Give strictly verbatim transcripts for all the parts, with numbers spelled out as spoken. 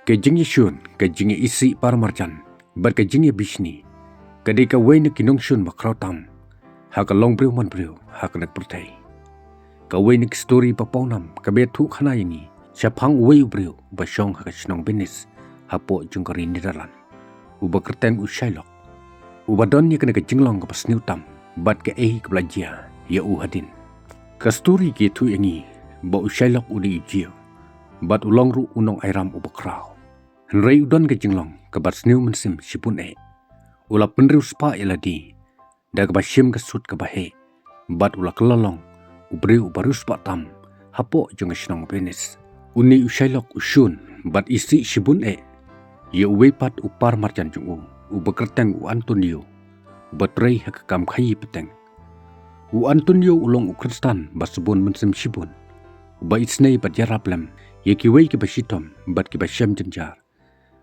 Ka jingïashun, ka jingïaisih paramarjan, bad ka jingïabishni, ka dei kawei na ki nongshun bakhraw tam ha ka longbriew manbriew ha kane ka pyrthei. Kawei na ki story ba pawnam kaba ïathuh khana ïa ngi shaphang uwei u briew uba shong ha ka shnong Venice, hapoh jong ka ri Netherlands, uba kyrteng u Shylock, uba don ïa kane ka jinglong kaba sniew tam bad kaei kaba la jia ïa u hadien. Ka story ka ïathuh ïa ngi ba u Shylock u dei u Jiw bad u long ruh u nongai ram uba khraw. Hynrei u don ka jinglong kaba sniew mynsiem shibun eh. U la pynriewspah ïa lade da kaba shim ka suit kaba heh, bad u la kylla long u briew uba riewspah tam hapoh jong ka shnong Venice. Une u Shylock u shun bad isih shibun eh ïa uwei pat u paramarjan jong u, uba kyrteng u Antonio, uba trei ha ka kam khaïi pateng. U Antonio u long u Khristan ba sbun mynsiem shibun, uba isynei bad ïarap lem ïa kiwei kiba shitom bad kiba shem jynjar.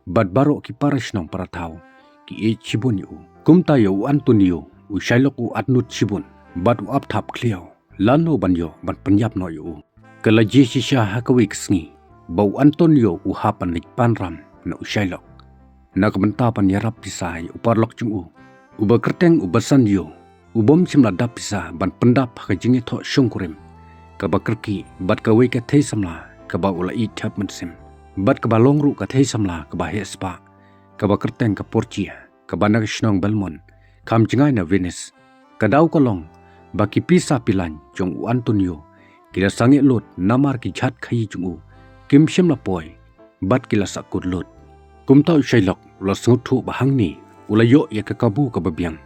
Bad baroh ki para shnong para thaw ki ïeit shibun ïa u. Kumta ïa u Antonio, u Shylock u atnud shibun bad u ap thap khlieh lano ban ïoh ban pynïap noh ïa u. Ka la jia shisha ha kawei ka sngi ba u Antonio u hap ban leit pan ram na u Shylock, na ka bynta ban ïarap pisa ïa u paralok jong u, uba kyrteng u Bassanio, u bym shym la dap pisa ban pyndap ha ka jingïathoh shongkurim kaba kyrkieh bad kawei ka thei samla kaba u la ïeit thep mynsiem, bad kaba long ruh ka thei samla kaba heh spah, kaba kyrteng ka Portia, kaba na ka shnong Belmont, kham jngai na Venice. Ka daw ka long ba ki pisa pilan jong u Antonio ki la sangeh lut namar ki jhat khaïi jong u kim shym la poi bad ki la sahkut lut. Kumta u Shylock u la sngewthuh ba hangne u la ïoh ïa ka kabu kaba biang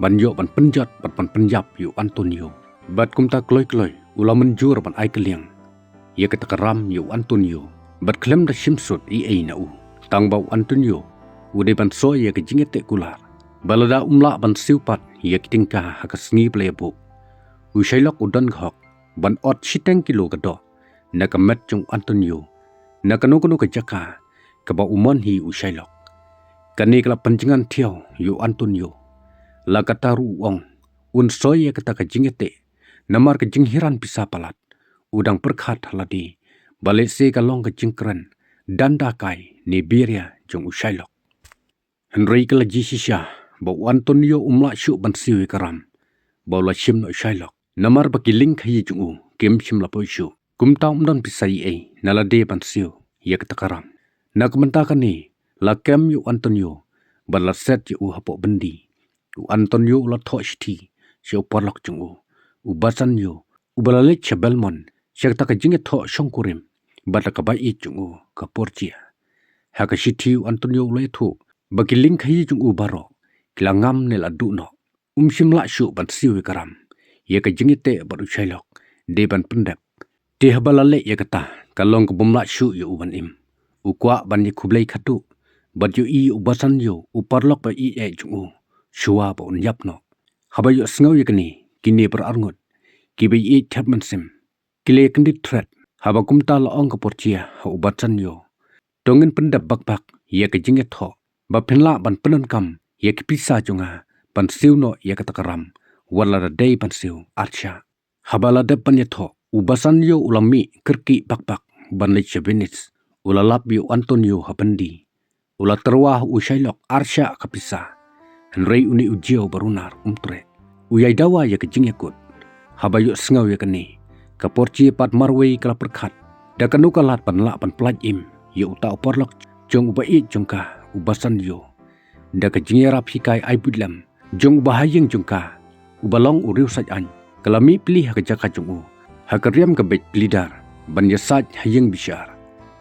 ban ïoh ban pynjot bad ban pynïap ïa u Antonio. Bad kumta kloi kloi u la mynjur ban ai kylliang ïa kata ka ram ïa u Antonio, bad khlem da shim sut ei ei na u, tang ba u Antonio u dei ban soi ïa ka jingïateh kular ba lada um lah ban siew pat ïa ki tyngka ha ka sngi ba la ïabuh, u Shylock u don ka hok ban ot shiteng kilo ka doh na ka met jong u Antonio na kano kano ka jaka kaba u mon hi u Shylock. Kane ka la pynjngan thiaw ïa u Antonio. La kata ruh u ong un soi ïa kata ka jingïateh, namar ka jinghiran pisa palat u dang pyrkhat ha lade ba lehse ka long ka jingkren danda kai ne biria jong u Shylock. Hynrei ka la jia shisha ba u Antonio um lah shuh ban siew ïa ka ram ba u la shim na u Shylock, namar ba ki lieng khaïi jong u kim shym la poi shuh. Kumta um don pisa ei ei na lade ban siew ïa kata ka ram. Na ka bynta kane la kem ïa u Antonio bad la set ïa u hapoh byndi. U Antonio u la thoh shithi sha u paralok jong u, u Bassanio, uba la leit sha Belmont sha kata ka jingïathoh shongkurim bad la ka baieit jong u ka Portia. Ha ka shithi u Antonio u la ïathuh ba ki lieng khaïi jong u baroh ki la ngam ne la duh noh. Um shym lah shuh ban siew ïa ka ram ïa ka jingïateh bad u Shylock, dei ban pyndep. Te haba la leh ïa kata ka long ka bym lah shuh ïa u ban im. U kwah ban ïakhublei khatduh bad ïohi ïa u Bassanio, u paralok ba ïeit eh jong u, shuwa ba un ïap noh. Haba ïohsngew ïa kane, kine baroh arngut kiba ïeit thep mynsiem ki la ïakyndit thret. Haba kumta la ong ka Portia ha u Bassanio, to ngin pyndep bak bak ïa ka jingïathoh ba phin lah ban pyndonkam ïa ki pisa jong nga ban siew noh ïa kata ka ram, wat la da dei ban siew ar shah. Haba la dep ban ïathoh, u Bassanio u la mih kyrkieh bak bak ban leit sha Venice. U la lap ïa u Antonio ha byndi. U la tyrwa ha u Shylock ar shah ka pisa. Hynrei une u Jiw barunar um treh. U ïai dawa ïa ka jingïakut. Haba ïohsngew ïa kane, ka Portia pat marwei ka la pyrkhat da kano ka lad ban lah ban pyllait im ïa uta u paralok jong u baieit jong ka, u Bassanio. Da ka jingïarap hikai ai buit lem jong u bahaïing jong ka, uba long u riewsait aiñ, ka la mih pli ha ka jaka jong u ha ka riam ka beit pli dar ban ïasait ha ïing bishar,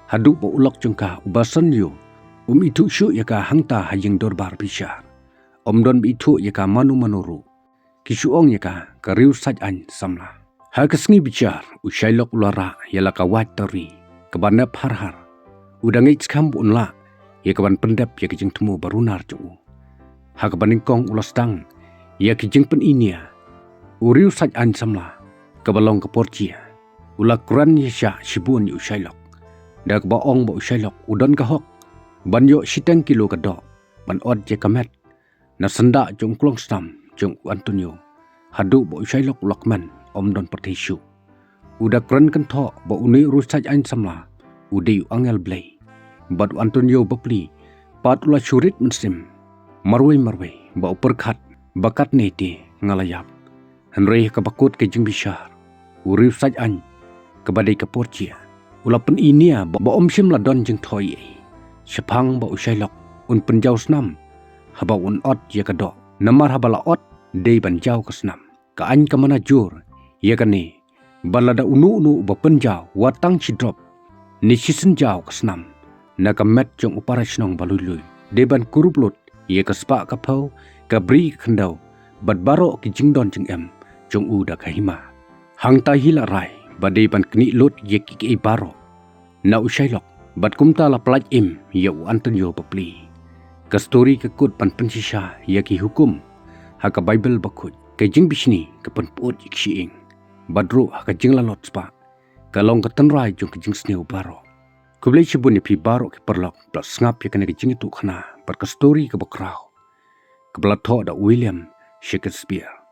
haduh ba u lok jong ka, u Bassanio, um ithuh shuh ïa ka hangta ha ïing dorbar bishar. Um don ba ithuh ïa ka mano mano ruh. Ki shu ong ïa ka ka riewsait aiñ samla. Ha ka sngi bishar u Shylock u la rah ïa la ka wait tari kaba nep har har. U da ngeit skhem ba un lah ïa ka ban pyndep ïa ka jingthmu barunar jong u. Ha kaba nyngkong u la sdang ïa ka jingpyni nia. U riewsait aiñ samla kaba long ka Portia u la kren ïa shah shibun ïa u Shylock, da kaba ong ba u Shylock u don ka hok ban ïoh shiteng kilo ka doh ban ot ïa ka met na syndah jong u klongsnam jong u Antonio. Haduh ba u Shylock u la kmen, um don pyrthei shuh. U da kren kynthoh ba une u riewsait aiñ samla u dei u angel Blei, bad u Antonio Bapli pat u la shu rit mynsiem marwei marwei ba u pyrkhat ba katne te nga la ïap. Hynrei ha kaba kut ka jingbishar, u riewsiat aiñ kaba dei ka Portia u la pyni nia ba, ba um shym la don jingthoh ei ei shaphang ba u Shylock un pynjaw snam haba un ot ïa ka doh, namar haba la ot dei ban jaw ka snam. Ka aiñ ka mana jur ïa kane, bad lada uno uno uba pynjaw wat tang shi drop ne shi synjaw ka snam na ka met jong u parashnong ba lui lui, dei ban kurup lut ïa ka spah ka phew, ka bri ka khyndew bad baroh ki jingdon jingem jong u da ka hima. Hangta hi la rai ba dei ban knieh lut ïa kiei kiei baroh na u Shylock, bad kumta la pyllait im ïa u Antonio Bapli. Ka story ka kut ban pynshisha ïa ki hukum ha ka Baibl Bakhuid. Ka jingbishni ka pynpyut ïa ki shyieng, bad ruh ha ka jinglalot spah ka long ka tynrai jong ka jingsniew baroh. Khublei shibun ïa phi baroh ki paralok ba la sngap ïa kane ka jingïathuhkhana bad ka story kaba khraw kaba la thoh da u William Shakespeare.